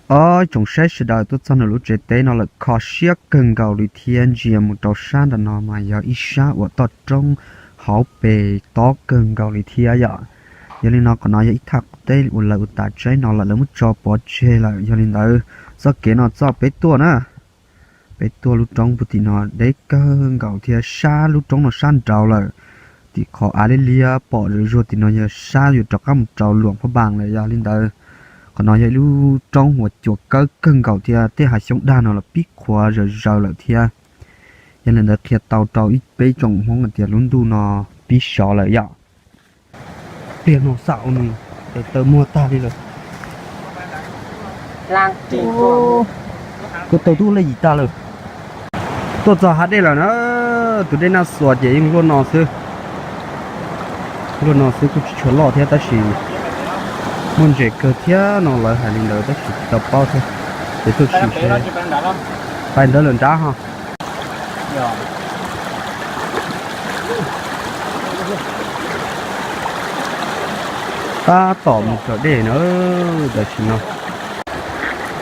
Ob tsoom saib sawv daws, tuaj txog ntawm lub tsev teb no lawm, kho siab kawg nkaus li thiab. Ntsia mus rau sab nram no mas yog ib sab uas toj roob hauv pes tob kawg nkaus li thiab yom. Yog li no qhov no yog ib thaj qub teb uas lawv ua tas tsaib no lawm, lawv muab tso pov tseg lawm. Yog li ntawd txoj kev no txoj peb tuaj na, peb tuaj lub roob puag tim no deb kawg nkaus thiab, sab lub roob no sab nraud lawm. Tim qhov av liab liab pom zuag zuag tim no yog sab yuav rov qab mus rau Luam Phab Npas lawm. Yog li ntawd qhov no yog ib lub roob uas cuam kawb kawg nkaus thiab, tej hav xyoob dag no los pib qhuav zawv zawv lawm thiab. Yog li ntawd qhia tau rau ib peb tsoom Hmoob hais tias lub ntuj no pib sov lawm yom. Pliag no xav ua nws tes taw muag tag li lawm. Ko taw tub lej yim tag lawm. Tuaj txog hav dej lawm na, tus dej Naj Xuas ces yeej luaj no xwb. Luaj no xwb kuj tsis tshua loj thiab tab sis muaj ntses kawg thiab no lawv hais li ntawd tab sis tsis tau paub thiab. Ces tuaj sim seb, pais ntawd lawm nrad ho. Tab tom mus raws dej na, tam sim no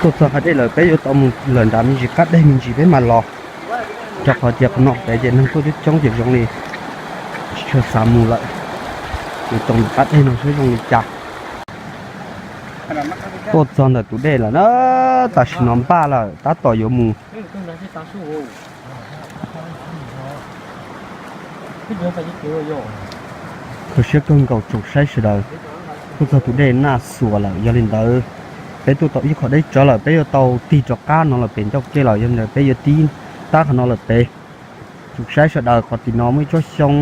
tuaj txog hav dej lawm, peb yuav tau mus lawm nrad me ntsis qab deg me ntsis peb mam los, rau qhov tias qhov no pem ces neeg tuaj coob coob ces zoo li tsis tshua xav mus lawm. Yuav tau mus qab deg no saib zoo li cas. Tuaj txog ntawm tus dej lawm na, tam sim no npaj lawm tab tom yuav mus. Kho siab kawg nkaus tsoom saib sawv daws, tuaj txog tus dej Naj Xuas lawm. Yog li ntawd peb tuaj tau ib qho deb tsawv lawm, peb yuav tau tig rov qab no lawm pem ncauj ke lawm. Yog li ntawd peb yuav tig tab qhov no lawm pem. Tsoom saib sawv daws, qhov tim no muaj ib tsob xyoob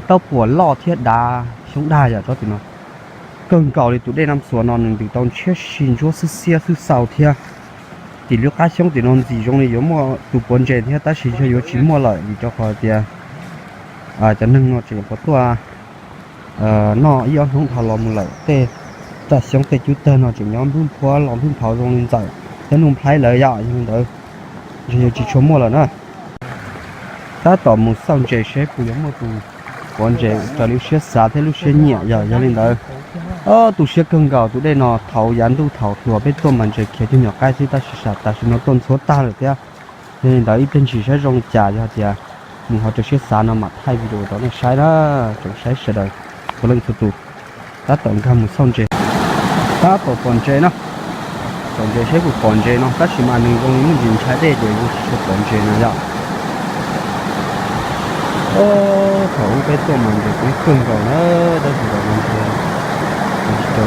taub puas loj thiab dav, xyoob dag yom tsob tim no. Kawg nkaus li tus dej Naj Xuas no nws ntws tau ntshiab si ntsuab xwb xiab xwb xaus thiab. Tim lub qab xyoob tim no ntxim zoo li yuav muaj tus puav ntses thiab tab sis yog yuav tsis muaj lawm vim rau qhov tias cov neeg no tseem yuav pov tuaj noj ib ob hnub dhau los mus lawm. Tej raj xyoob tej cub tawg no tseem nyob nplub nphuab los nplub nphau zoo li ntxawm thiab nuj nplhaib lawm yom. Yog li ntawd ntshe yuav tsis tshua muaj lawm na. Tab tom mus xauj ntses seb puas yuav muaj tus puav ntses raws li lub siab xav thiab lub siab nyiam yom. Yog li ntawd tu siab kawg nkaus, tus dej no thaum yav ntuj thaum hluas peb tuaj mas ntses khiav cuag nyuam qaib xwb tab sis tam sim no tuaj ntxhuav tag lawm thiab. Yog li ntawd ib pliag ntsis saib zoo li cas, yog tias mus ho raws siab xav no mam thaij video rau nej saib na, tsoom saib sawv daws txhua leej txhua tus. Tab tom nkag mus xauj ntses, tab tom pom ntses na, pom ntses seb puas pom ntses no tab sis mas nws zoo li muaj ntsis ntshai dej ces zoo tsis tshua pom ntses no yom. Thaum ub peb tuaj mas ntses coob kawg nkaus na, tab sis zaum no ntses tsis tau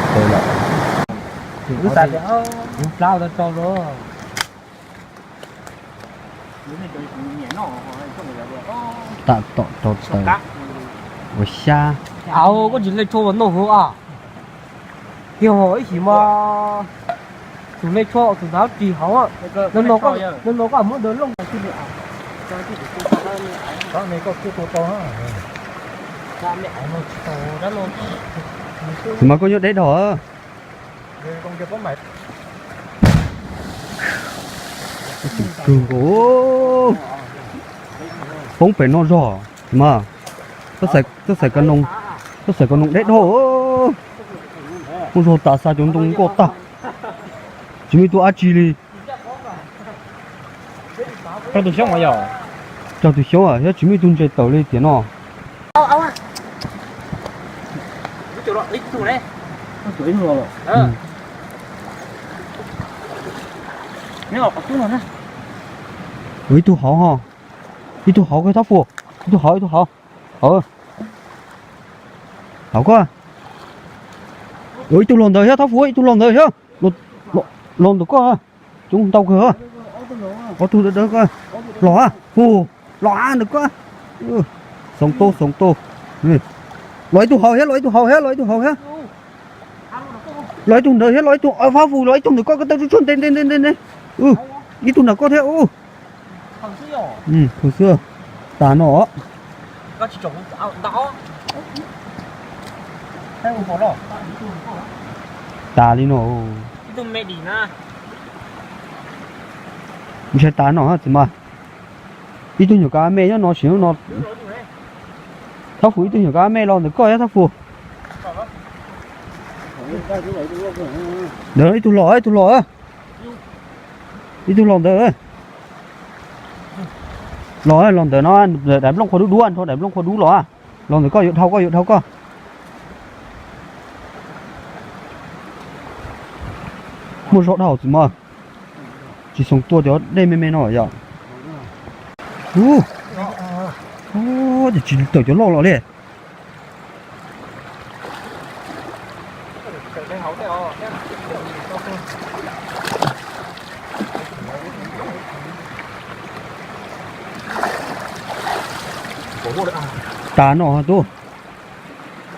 tau lawm. Tam tom rau taws ua xyab. Koj tsis lej tshuaj ua noj hauv a? Yog ib sim mas tus lej tshuaj tus hnav ris hauv, no koj muab ntawd looj. Tus mas koj nyob deb dhau. Kawg nkaus, poob pem no zog mas. Txoj xaim, txoj xaim kaus noog deb dhau. Muaj zog tas xa cov ntoo nkoj tag, tsis muaj ib tug dab tsi li. Raug tus xyoob, raug tus xyoob thiab tsis muaj ib tug ntses tawm li tiam no. Ua ib tug hauv ho, ib tug hauv koj Thab Fus, ib tug hauv, ib tug hauv, hauv koj. Ua ib tug los ntawd thiab Thab Fus, ib tug los ntawd thiab, los ntawm koj, coob ntau kawg. Ob tug dawb dawb koj, los a Fus, los a ntawm koj. Xoov tau, xoov tau. Los ib tug hauv thiab, los ib tug hauv thiab, los ib tug hauv thiab. Los ib tug ntawd thiab, los ib tug, Thab Fus, los ib tug ntawm koj, koj taw tsuj tsuag nte nte nte nte. Ib tug nram koj thiab. Khaws xwb, tas no. Tas li no. Ntshai tas no txiv mas. Ib tug nyuam kav me nyob no sim no. Thab Fus, ib tug nyuam kav me los ntawm koj thiab Thab Fus. Ntawd ib tug los, ib tug los. Ib tug los ntawd. Los, los ntawm no, daim nplooj qhuav dub dub, nrho daim nplooj qhuav dub los. Los ntawm koj yuav dhau koj, yuav dhau koj. Muaj zog dhau xwb mas. Tsis xoo tua cov dej me me no yom. Ub, ces tsis tawm cov loj los li. Tas no tub.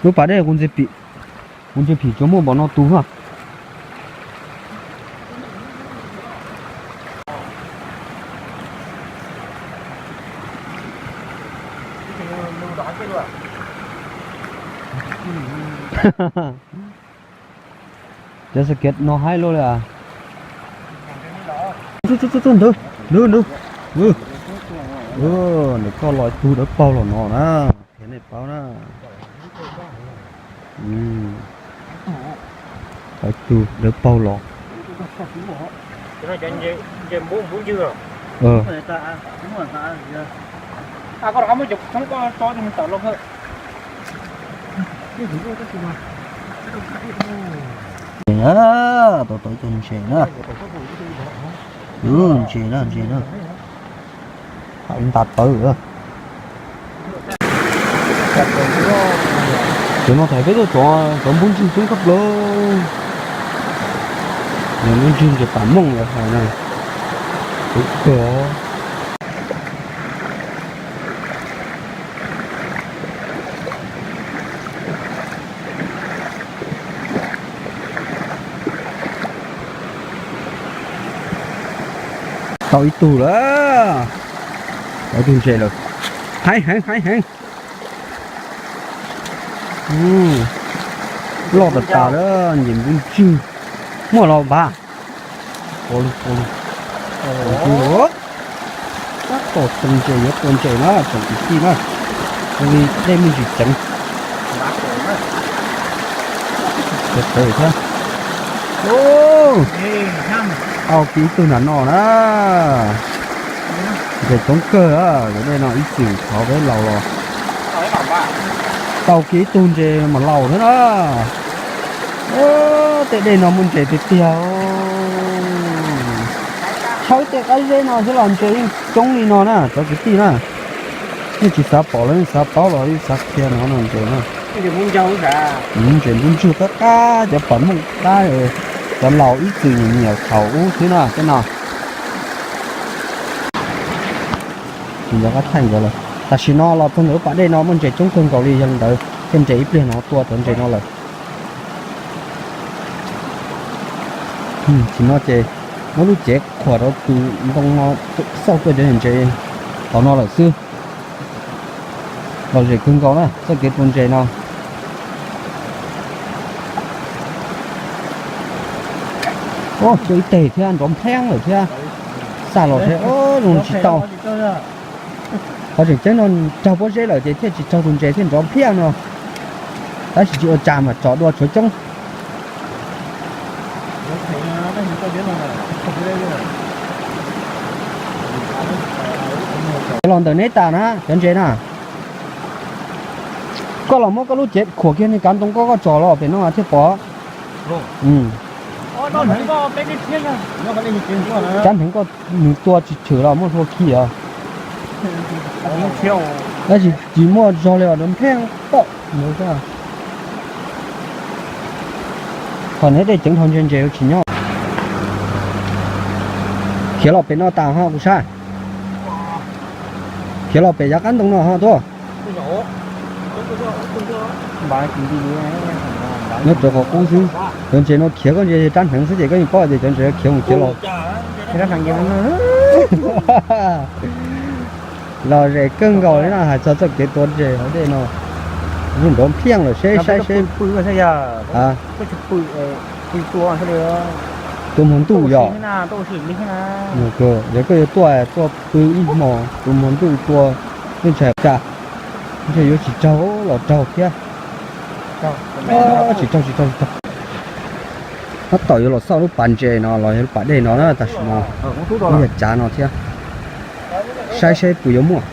Lub pas dej kuv ntxiv phim, kuv ntxiv phim tsuas muaj npaum no tus na. Cov xav kev no haib luaj li. Ntawd, ntawd, ntawd, ntawd koj los ib tug dawb paug los no na, qhia nej paub na. Ib tug dawb paug los. Tau tau ib tug ntses na. Ntses na, ntses na. Ntas tawv. Cov no thaum peb tuaj tov cov npub ntswg coob kawg plaws. Npub ntswg ntses pam mooj los hais na. Coob kawg. Tau ib tug lawm. Tau ib tug ntses lawm. Haib heev, haib heev. Loj tas tas lawm, ntsej npub ntswg. Muaj los npab. Ua li, ua li. Tab tom tua ntses, yuav tua ntses na tsoom kwv tij na. Ua li dej me ntsis ceev. Tau kiag ib tug nram no na. Ntses coob kawg, cov dej no ib txwm thaum peb laus los tau kiag ib tug ntses mas laus thiab na. Tej dej no muaj ntses tiag tiag. Tshawb tej qab zeb no xwb los ntses yeej coob li no na cov kwv tij na. Nej tsis xav pom los yeej xav paub los yeej xav qhia no no ntses na. Ntses npub ntswg qab qab, cov pam mooj qab, cov laus ib txwm nyiam nyiam thaum ub xwb na tej no. Tsis nco qab thaij ntawd lawm. Tam sim no los txog ntawm lub pas dej no muaj ntses coob kawg nkaus li, yog li ntawd thiaj nres ib pliag no tua cov ntses no lawm. Tam sim no ces muab lub cev khuam rau tus ntoo no xauj tuaj cov ntses hauv no lawm xwb. Lom zem kawg nkaus na txoj kev tua ntses no. Ua ib teg thiab nrov npleeb lawm thiab. Xa los thiab zoo tsis tau. Qhov tseem ceeb no raug pob zeb lawm ces thiaj tsis raug tus ntses thiaj nrov npleeb no. Tab sis tsis ua cas mas tsom dua tshuav coob. Los ntawm neb tas na cov ntses na. Koj los muab koj lub cev khuam kiag niag kav ntoo koj, koj tsom los pem no thiaj pom. Rab hneev koj nws tua tsis tshwm los muaj hlua khi os. Tab sis tsis muaj zog li os, nrov npleeb pom. Thaum neb dej ceev dhau ntses ntses yuav tsis nyob. Khiav los pem no tas ho kuv saib. Khiav los pem yav qab ntoo no ho tuaj. Nyob rawv qhov qub xwb. Cov ntses no khiav koj ntsia rab hneev xwb ces koj yeej paub tias cov ntses khiav mus khiav los. Lom zem kawg nkaus li na, hais txog txoj kev tua ntses hauv dej no. Nrov npleeb lawm seb saib seb. Tua hmo ntuj yom. Yog koj yuav tuaj, tuaj pw ib hmo, tua hmo ntuj tua, yeej tsis ua cas. Ntshe yuav tsis raug los raug thiab. Tsis raug, tsis raug, tsis raug. Tab tom yuav los xauj lub pas ntses no los yog lub pas dej no na, tam sim no ib yam cav no thiab, saib saib puas yuav muaj.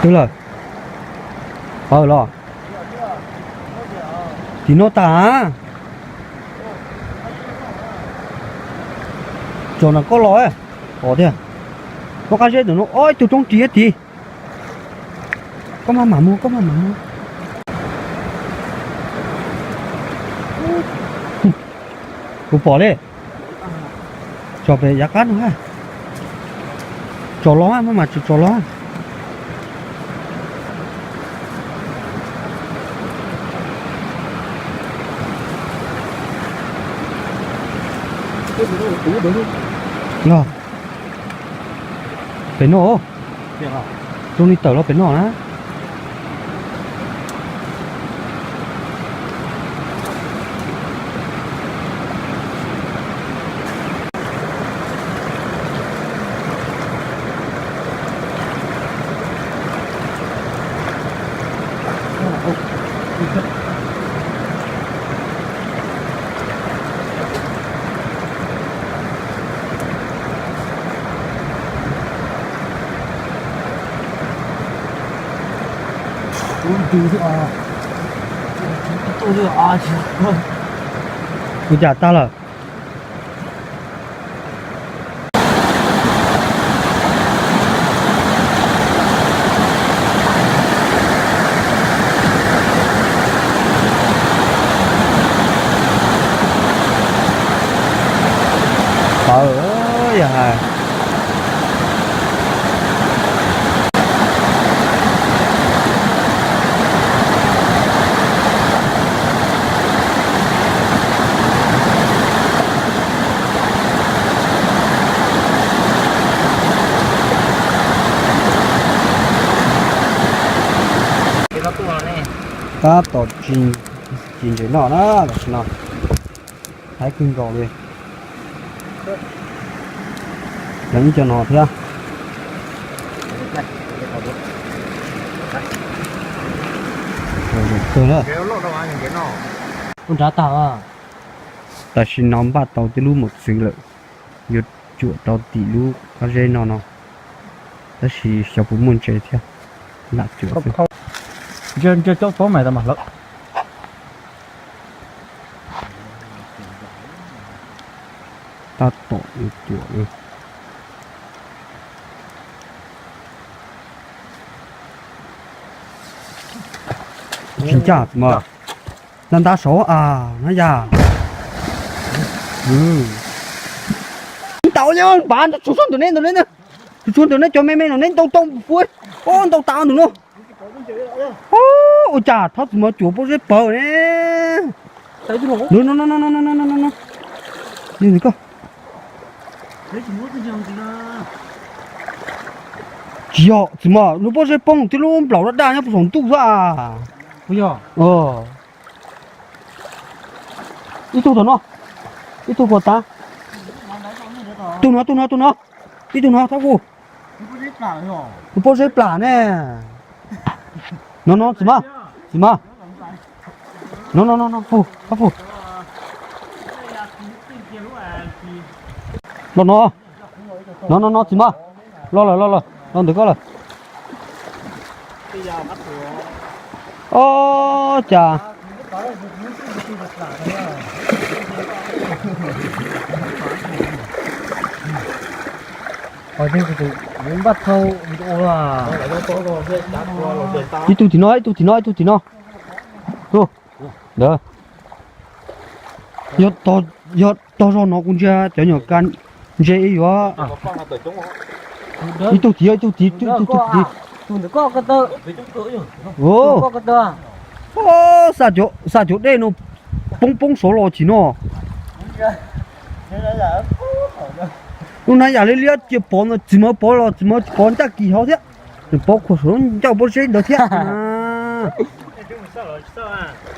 Twb lawm. Pawg los. Tim no tas. Tsom no koj los, pom tiag. Muaj qab zeb ntawm no, ob tug roob ris ib tid. Koj maj mam mus, koj maj mam mus. Kuv pom li. Tsom pem yav qab no ha. Tsom los, maj mam tsom tsom los. Los pem no, zoo li tawm los pem no na. Ua cas tag lawm? Pawg, yog hais. Tab tom tsis ntses noj na, tam sim no. Haib kawg nkaus li. Cov ib co no thiab. Ub nrad tag. Tam sim no npaj tau tib lub mos txwv lawm, yuav cuam rau tim lub qab zeb no no, tab sis xyov puas muaj ntses thiab, lam cuam xwb. Ntsia cov tsob mas lawm. Tab tom cuam. Tsis ncaj mas, ntab ntab saud a, na yog. Ntaus li npaj, tsuag tsuag ntawm ne, ntawm ne, tsuag tsuag ntawm ne, cov me me no ne, ntau tau puab, ntau tas ntawm no. Ua cas thaub txiv mos cuam pob zeb pawg ne. No no no no no no no no. Tsis yog txiv mos, lub pob zeb poob tib lub nplaum daj daj nyob puag saum ntuj xwb. Ib tug tom no, ib tug puas tas. Tug no, tug no, tug no, ib tug no thaub hu. Lub pob zeb plam ne. No no txiv mos, txiv mos. No no no no, hu, thaub hu. Los no, no no no txiv mos. Los lawm, los lawm, los ntawm koj lawm. Ob, cas. Ib tug tim no, ib tug tim no, ib tug tim no. Ntawd. Yog tog zog no kuv ntsia cov nyuam ka ntse yuav ib tug tim, ib tug tim, ib tug tim. Xa cov dej no poob poob saud los tsis no. Lub hnab yam liab liab cia pov ntawd, txiv mab pov los txiv mab pov ncaj kis hauv thiab. Nws pov khuam saum ncauj pob zeb ntawd thiab.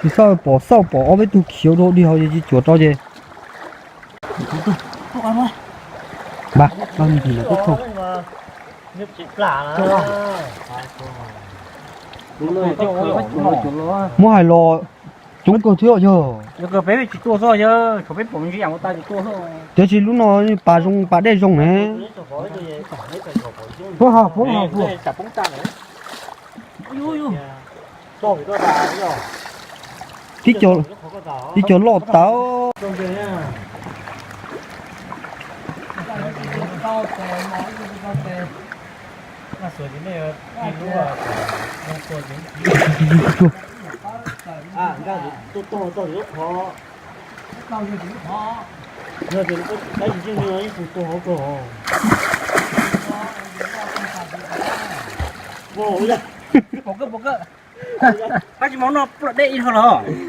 Tsis xauj pom, xauj pom ob peb tug khiav rau dig hauv ces tsis cuam rau ces. Npaj, npaj me ntsis ntawm teb thooj. Muab hais los coob kawg thiab yog. Tiam sis lub no pas zoo pas dej zoo ne. Tib co, tib co loj tas.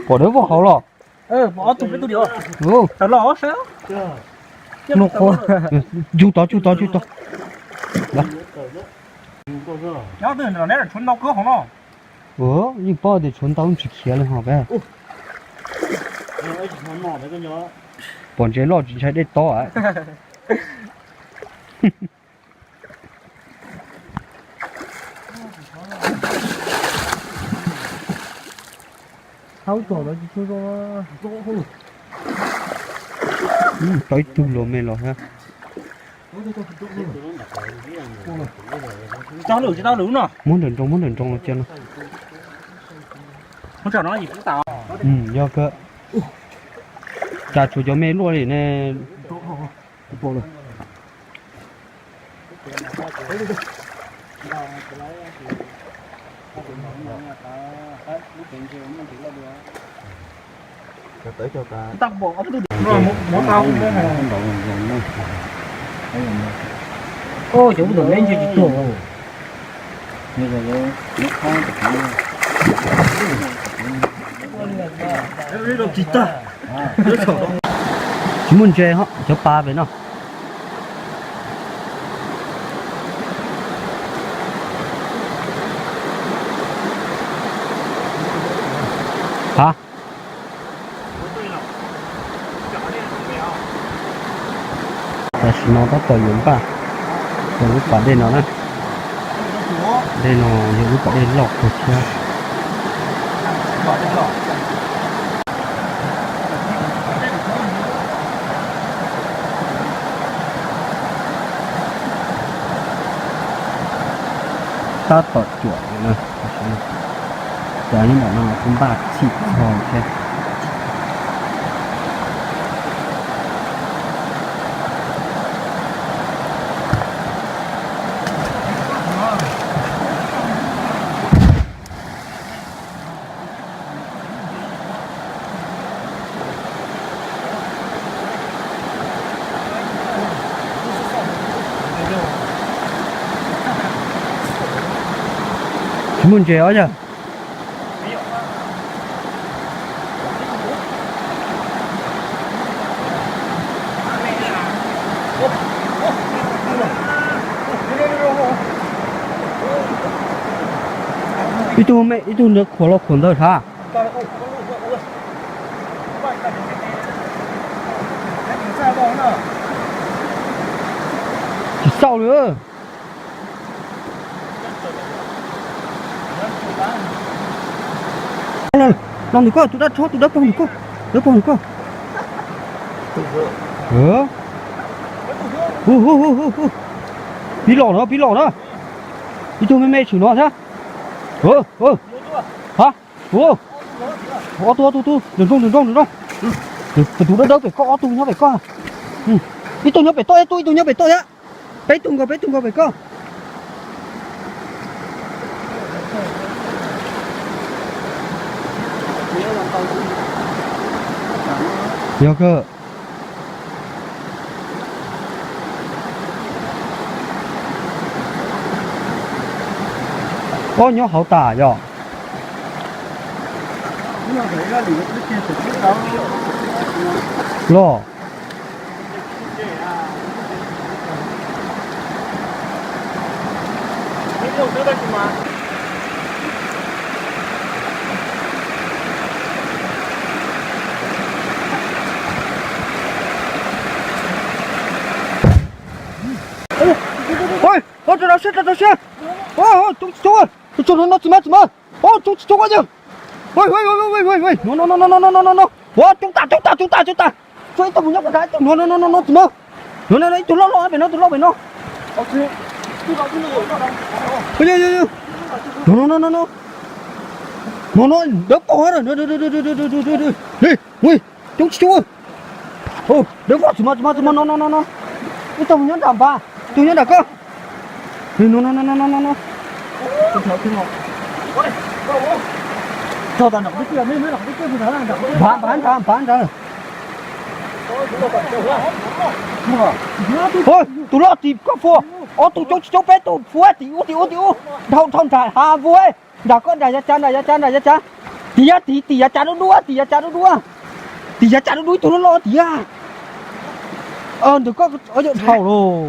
Pom dawb vog hauv los. Ua, yeej paub tias tshuav ntau tsis khiav li ho peb. Pom ntses loj tsis ntshai dej tob. Tau ib tug luag me los thiab. Muab nrawm nroos, muab nrawm nroos los cia no. Yog kawg. Cas tshuav cov me luaj li ne. Cov ub tau me ntshe tsis tuag. Tsis muaj ntses, cov pa pem no. Ha, tam sim no tab tom yuav npaj rau lub pas dej no na. Dej no yog lub pas dej loj kawg thiab. Tab tom cuam na, cov nyob ntawm no kuj npaj txhij txhog thiab. Tsis muaj ntses os yog. Ib tug me ib tug ntawd khuam los khuam ntawd sav. Tsis xauj li. Los ntawm koj, tus dab tshob, tus dawb paug ntawm koj, dawb paug ntawm koj. Pib los na, pib los na. Ib tug me me tshwm no thiab. Ha, ob tug, ob tug, tug, nroo nroo nroo nroo. Tus dawb dawb pem koj, ob tug nyob pem koj. Ib tug nyob pem toj, ib tug, ib tug nyob pem toj thiab. Peb tug nkaus, peb tug nkaus pem koj. Yog kawg. Ob nyob hauv tas yog. Los. Oj, rau siab, rau siab. Oj, coob tsis coob, tus no no tsis mas, tsis mas. Oj, coob tsis coob yog. No no no no no no no no. Ua coob tas, coob tas, coob tas, coob tas. Tsuas ib tug mus nyob pem no, ib tug no no no no tsis mas. No no no ib tug loj loj pem no, tus loj pem no. No no no no no. No no dawb paug. Ui, coob tsis coob. Dawb paug, tsis mas, tsis mas, tsis mas, no no no no. Ib tug mus nyob nram npab, tus nyob nram koj. No no no no no no. Npab, npab nrad, npab nrad. Tus loj tim koj fuab. Ob tug coob tsis coob peb tug fuab tim ub, tim ub, tim ub. Dhau, dhau nram hav vuag. Nram koj, nram yav tsav, nram yav tsav, nram yav tsav. Tim yav, tim, tim yav tsav dub dub, tim yav tsav dub dub. Tim yav tsav dub dub ib tug loj loj tim yav. Ntawm koj, dhau lauj.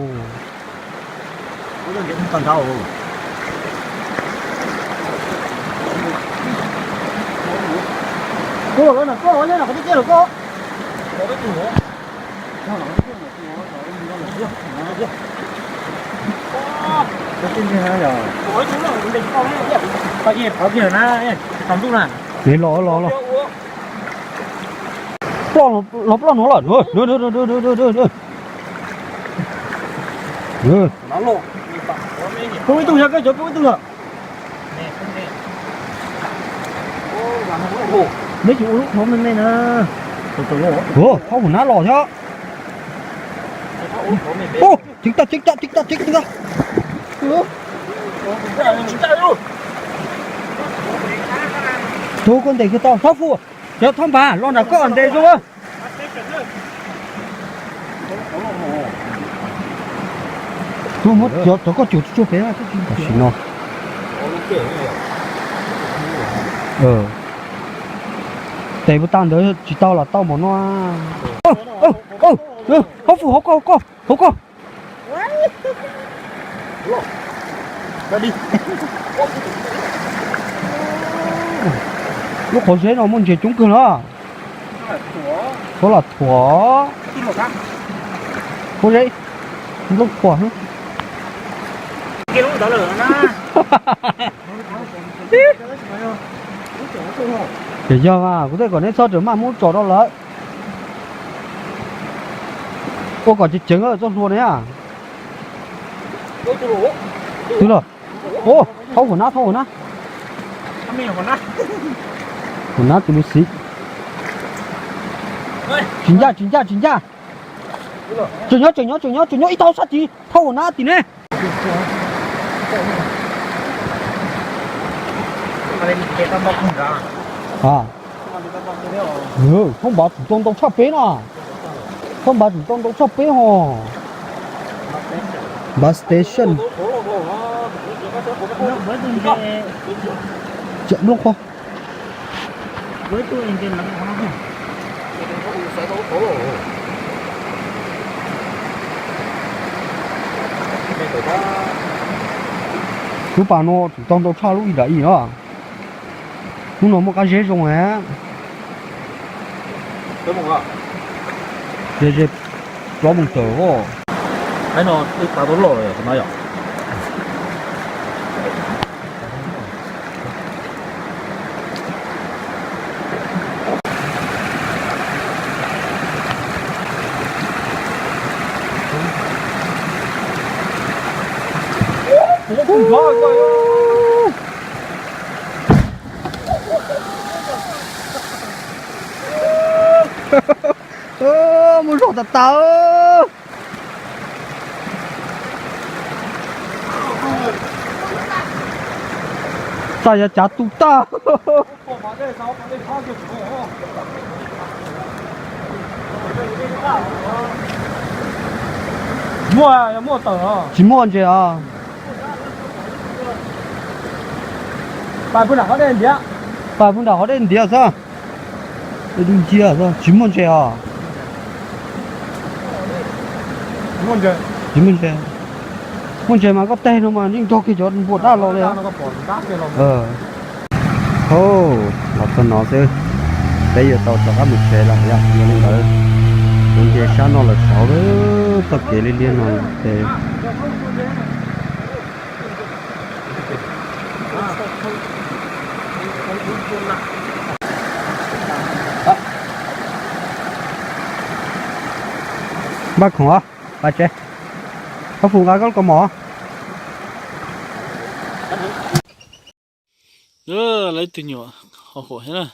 Los, los, los. Ploj, los ploj nuav lawm. Pub ib tug, yog koj cov pub ib tug lawm. Neb tsis ua lub qhov me me na. Ua, thaub huam nab los thiab. Ceev tag, ceev tag, ceev tag, ceev tag. Tug koj ntes kiag tau, thaub fuj, cov thaub npam los nram koj ntes zoo. Tuaj muab cov koj cuam tsuag pem tam sim no. Tes puas tag ntawd tsis tau los tau npaum no. Hauv fwj, hauv koj, hauv koj, hauv koj. Lub qhov zeb no muaj ntses coob kawg na. Txhob lam thuam. Qhov zeb nplooj qhuav. Ces yog mas kuv thiaj kom neb txhob rawm maj muab tso rau lawm. Ua kom ceev ceev txoj hlua ne. Twb los. Thaub huam nab, thaub huam nab. Huam nab tus lus xiv. Tsis ncaj, tsis ncaj, tsis ncaj. Tseem nyob, tseem nyob, tseem nyob, tseem nyob ib tau sab tid, thaub huam nab tim ne. Thaub npav tseem tau ntau tshaj peb na. Thaub npav tseem tau ntau tshaj peb ho. Npav station. Tsam nplooj qhuav. Lub pas no tseem tau ntau tshaj lub ib nram ib no. Hnub no muaj qab zeb zoo na. Ze ze plaub moos tawm os. Muaj zog tas tas. Txaj yav cav tu tag. Ua, pom mas dej, pom dej tshab kiag tsis muaj. Muaj, yog muaj tawm os. Tsis muaj ntses os. Pais puag nram qhov dej ntiav. Pais puag nram qhov dej ntiav xwb. Dej dub nciab xwb, tsis muaj ntses os. Tsis muaj ntses. Muaj ntses mas koj teg no mas yeej nrog kiag cov npua dab los li. Hos, los txog no xwb, peb yuav tau rov qab mus tsev lawm yom. Yog li ntawd, kuv nce sab no lawm saud, txoj kev liab liab no ces npaj khoom os, pais tsev. Koj foom nqa koj lub kaus mom. Lawv tus nyuam hau huam thiab na.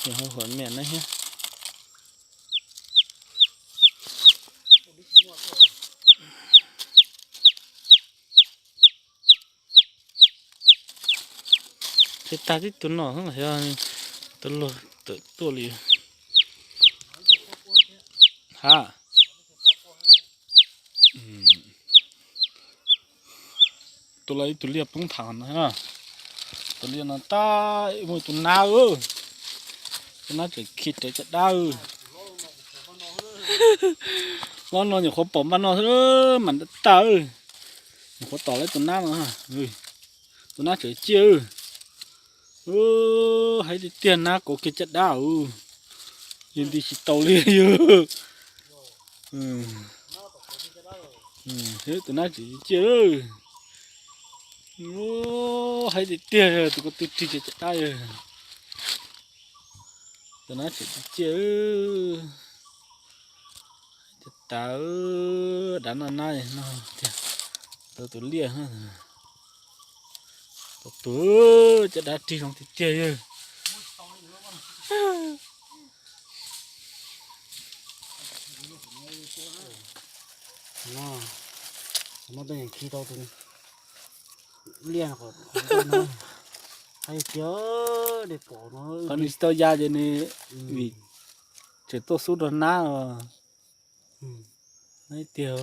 Nyuam hau huam me na thiab. Ces tag tib tug no xwb mas yog tus luag tawm tuaj li. Ha. Tus lawv ib tug liaj poob tham no na. Tus liaj no tab muaj tus nab, tus nab tseem khi rawv caj dab. Hlob no nyuam qhuav pom npaj no xwb mas ntab tag, nyuam qhuav tom lawv tus nab no. Tus nab tseem ciaj. Hais tiag tiag, nab kov kiag caj dab, yus nti tsis tau li yus. Tus nab tseem ciaj. Hais tiag tiag, tus ko tw rig kiag caj dab. Tus nab tseem ciaj. Caj dab, dav noj nab no tiag. Tau tus liaj, tau tus, caj dab rig zoo tiag tiag yawg. Muab tej khi tau tus liaj no, hais tias de pom no. Qhov nws tsis tau ya ces nws vim tseem tuaj xub rau nab os. Hais tias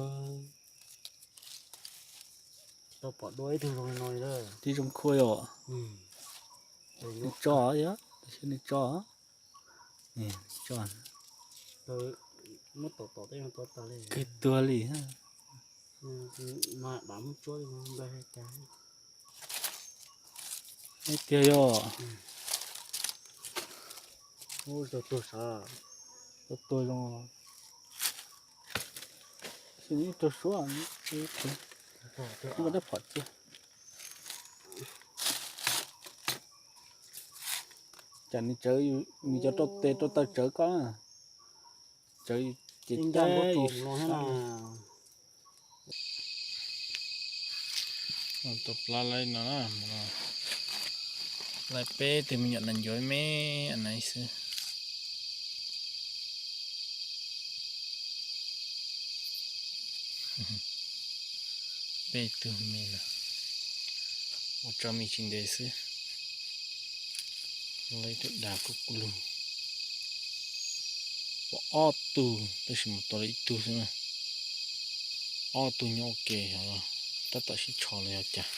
tau pom dua ib tug zoo no li, tib zoo khua os. Nws tso yog, nws tso, nws tso, muab tom tom tej zoo tuag tas li, kawg tuag li. Mas dam muab tsuab npaj has cas. Hais tias yog tus tuag sav, tus tuag zoo, ib tug suab, ib tug dab phom cia. Cas nws tsawv, nws cov rau tes rau taw tsawv koj, tsawv ces ncaj ncaj ib no. Tus plab laib no, laib peb tug me nyuam nas ncuav me na xwb. Peb tug me no, ua tso me tsis ntev xwb. Laib tus dag kuj lug. Pom ob tug tab sis mus tau lawm ib tug xwb na. Ob tug nyob ua ke, tab tom sib tsho los yog cas.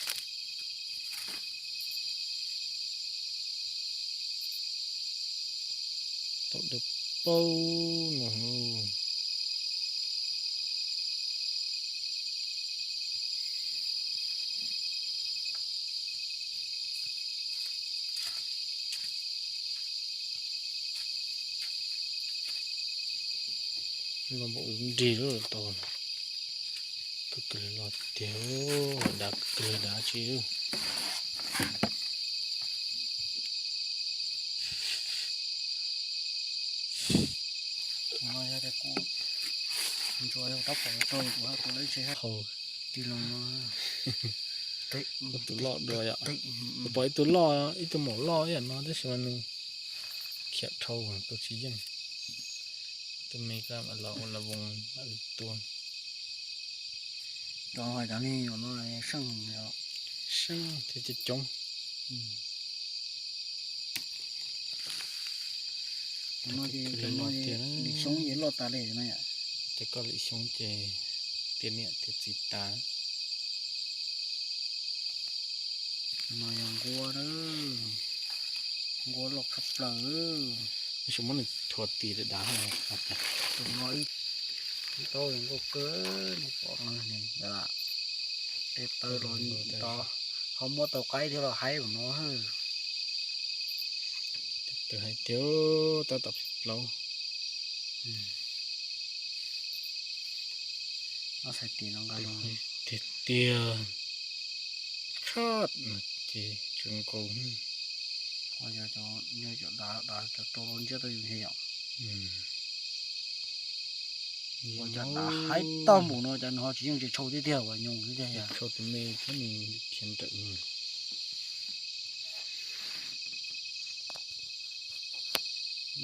Tau dawb paug no. Los npaum nrig lawm tau, kawg kiag los tiag, dav kawg kiag dav tsi. Tus no yog tias kuv ntsuas yog rab phom rau kuv hab kuv lawv tsev hab. Hau, tig loo no. Tus loj dua yom. Pom ib tug loj, ib tug maum loj ib yam no tab sis mas nws khiav dhau tus tsis yeej. Tus me koj mam los ua la voos mam li tua. Cov hais cov li no seej, seej thiab coob coob. Cov no ces cov no loj tiag na. Lwm xyoo ces loj tas li no yom. Cov koj lwm xyoo ces tiav niam tiav txiv tas. No yog nquab, nquab loj tshaj plaws. Tab sis muab nws thuav tis dav dav. Tus no ib tau zoo nkauj kawg, no pom no, tej taw los tod, ho muab tau qaib thiab los haib ua no. Tus hais tias tab tom plaub. Tiag tiag, tshaj ces tsis nkaus. Yog cov dav dav cov rau los ntsiab tau yus thiab yom. Ua cas dav haib tag npaum no, cas nws ho tsis yeej tsis tshau tiag tiag, ua nyuj tiag tiag. Tshau tus me thiab nws khiav nrawm.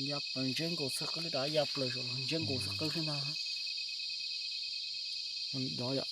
Ya plaws, ntsiab nkaus xwb qwb, dav ya plaws saum los ntsiab nkaus xwb qwb thiab ntag. Ua nim dob yom.